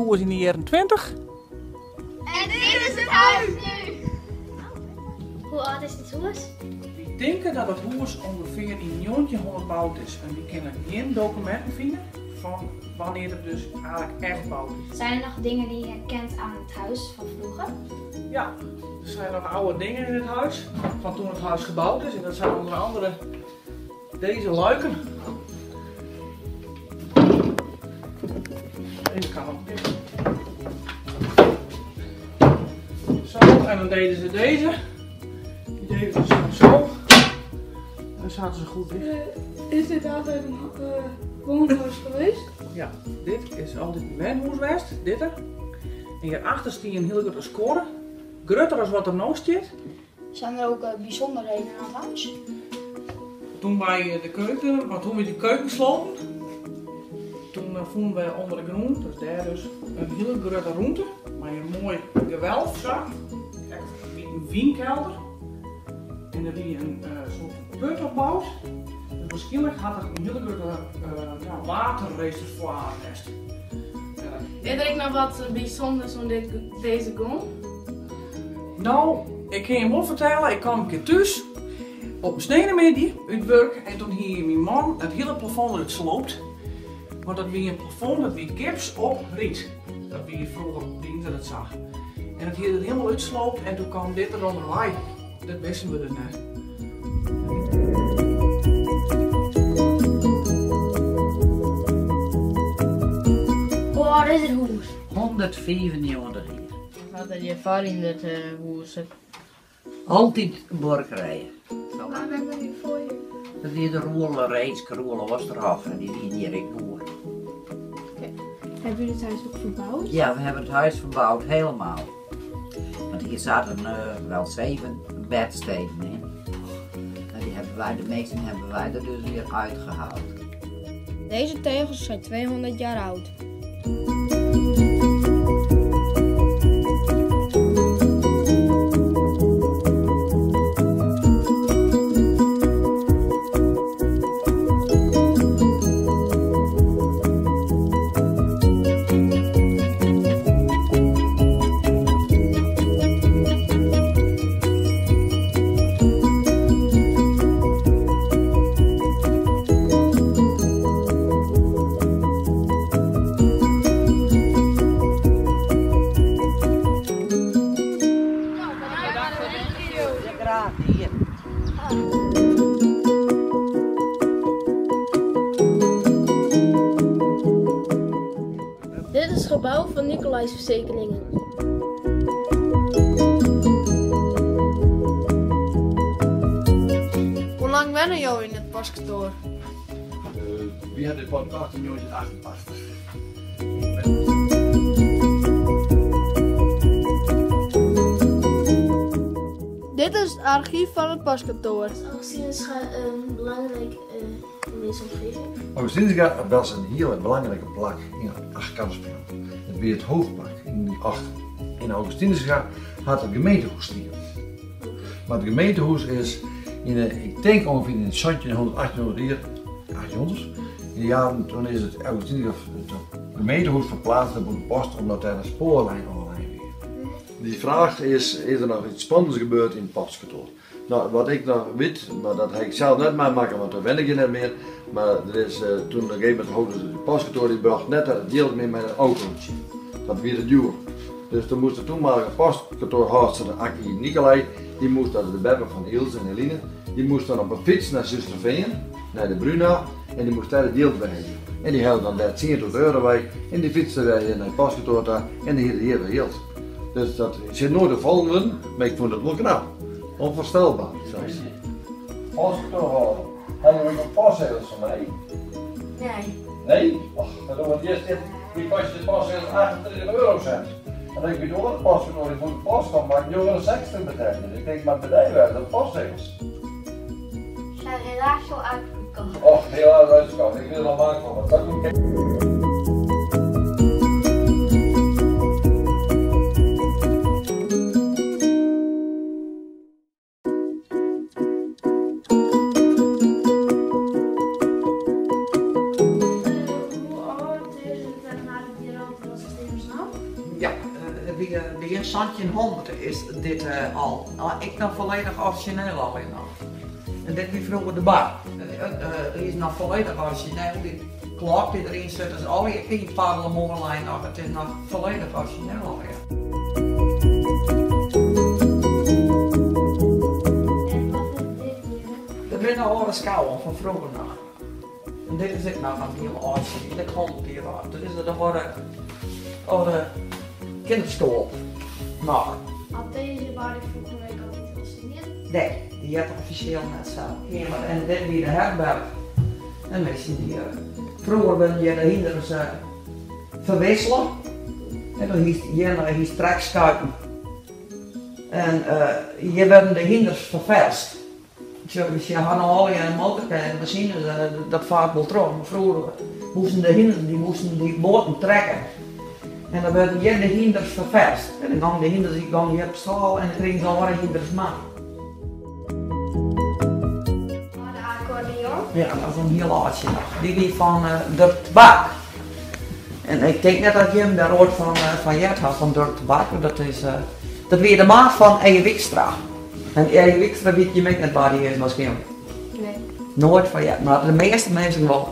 hûs yn de jierren 20. En dit is it huis nu! Hoe âld is dit hûs? Wy tinke dat it hûs ûngefear yn 1900 boud is en wy kinne gjin dokuminten fine fan wannear't it dus eigentlik echt boud is. Zijn er nog dingen die je herkent aan het huis van vroeger? Ja, er zijn nog oude dingen in het huis van toen het huis gebouwd is en dat zijn onder andere deze luiken. Deze kan ook dicht. Zo, en dan deden ze deze. Die deden ze dan zo. En dan zaten ze goed dicht. Is dit altijd een woonhuis geweest? Ja, dit is altyd in wenhûs west, dit er. En hierachter stie in hiele grutte skuorre, grutter as wat der no stiet. Zijn er ook bijzonderheden aan het huis? Toen wy de keuken, want toen wy de keuken sloten, toen fûnen we ûnder de grûn, dus dêr dus, in hiele grutte rûnte mei in moai gewelf sa, echt wie in wynkelder. En der wie in soart put opboud, dus wierskynlik hat der in hiele grutte waterreservoir west. Is der ek noch wat bysûnders oan dit, dizze gong? No, ik kin je wol fertelle, ik kaam in kear thús op in sneonemiddei út wurk en toen hie myn man it hiele plafond derút sloopt. Want dat wie in plafond, dat wie gips op ryt. Dat wie froeger, dienen se dat sa. En dat hie er hielendal útsloopt en toen kaam dit der ûnderwei. Dat wisten we dus net. Hoe âld is it hûs? 195 jier. Wat hat hjirfoar yn dit hûs? Altyd buorkerijen. Wa wenne der hjirfoar hjir? Dat wie de Roele Reenske, Roele Osterhof en dy wiene hjir ek boer. Hebben jullie het huis ook verbouwd? Ja, we hebben het huis verbouwd, helemaal. Want hier zaten wel zeven bedsteden in. En die hebben wij, de meeste hebben wij er dus weer uitgehaald. Deze tegels zijn 200 jaar oud. Graach dien. Dit is het gebouw van Nicolais Verzekeringen. Hoe lang wenne jo yn it postkantoar? Wy ha dit pand kocht yn 1988. Dit is it argyf fan it postkantoar. Is Augustinusga belangryk yn dizze omgeving? Augustinusga was in hiele belangrike plak yn Achtkarspelen. It wie it hoofdplak yn dy acht. Yn Augustinusga hat it gemeentehûs stien. Mar it gemeentehûs is yn de, ik tink ûngefear yn 1700, 1800 jier, 1800, yn de jaren toen is it Augustinusga it gemeentehûs ferplaatst nei Bûtenpost omdat dêr in spoarlijn oanlein wie. Die vraag is, is er nog iets spannends gebeurd in het postkantoor? Nou, wat ik noch wit, mar dat ha ik sels net meimakke, want dan wenne ik hjir net mear, mar der is toen op in gegeven momint holden se de postkantoar, dy brocht net dat it jild mear mei in autootsje. Dat wie te djoer. Dus toen moast de toenmalige postkantoarhâldster Akkie Nicolai, dy moast, dat is de beppe fan Ilse en Eline, dy moast dan op 'e fyts nei Surhústerfean, nei de Bruna, en dy moast dêr it jild weihelle. En dy helle dan dêr 10.000 euro wei en dy fytste wer hjir nei it postkantoar ta en dy hie hjir wer jild. Dus dat is noait ferfallen wurden, mar ik fûn it wol knap. Onvoorstelbaar zelfs. Postkantoarhâlder, ha jo ek in postsegels foar my? Nee. Nee? Och, dat want hjir stiet, dy kostje de postsegels 38 eurocent. En as ik by de oare postkantoar yn Bûtenpost kom, moat ik 69 betelje. Dus ik tink, moat by dy wêze, dat postsegels. Zijn helaas al uitverkocht. Och, helaas uitverkocht. Ik bin der al mank fan, wat dat Hoe âld is it en hat it hjir al wat stean se no? Ja, it wie begjin santjinhûndert is dit al. Ek noch folledich orizjineel allegear noch. En dit wie froeger de bar. It is noch folledich orizjineel. Dy klok dy't deryn sit is allegear ek yn parlemoarlijn noch. It is noch folledich orizjineel allegear. En wat is dit hjir? Dat binne âlde skouwen fan froeger noch. En dit is ek noch in hiel âldsje, dy is ek hûndert jier âld. Dat is de âlde, âlde kinderstoel noch. Hat dizze bar der froeger ek altyd al stien? Nee, dy heart offisjeel net sa. En dit wie de herberch. En minsken dy froeger werden hjir de hynders ferwissele. En dan hiest hjir hiest trekskuiten. En hjir werden de hynders ferferst. Sjoch, se ha no allegear in motorke en masines, dat fart wol troch, mar froeger moasten de hynders, dy moasten dy boaten trekke. En dan waarden hjir de hynders ferferst. En dan gongen de hynders dy gongen hjir op stâl en dan krigen se oare hynders mei. De akkoardeon? Ja, dat is in hiel âldsje noch. Dy wie fan Durk Tabak. En ik tink net dat jim dêr oait fan heard ha, fan Durk Tabak. Dat is, dat wie de maat fan Eje Wykstra. En Eje Wykstra wit jim ek net wa dy is waarskynlik. Nee. Noait fan heard, mar de measte minsken wol.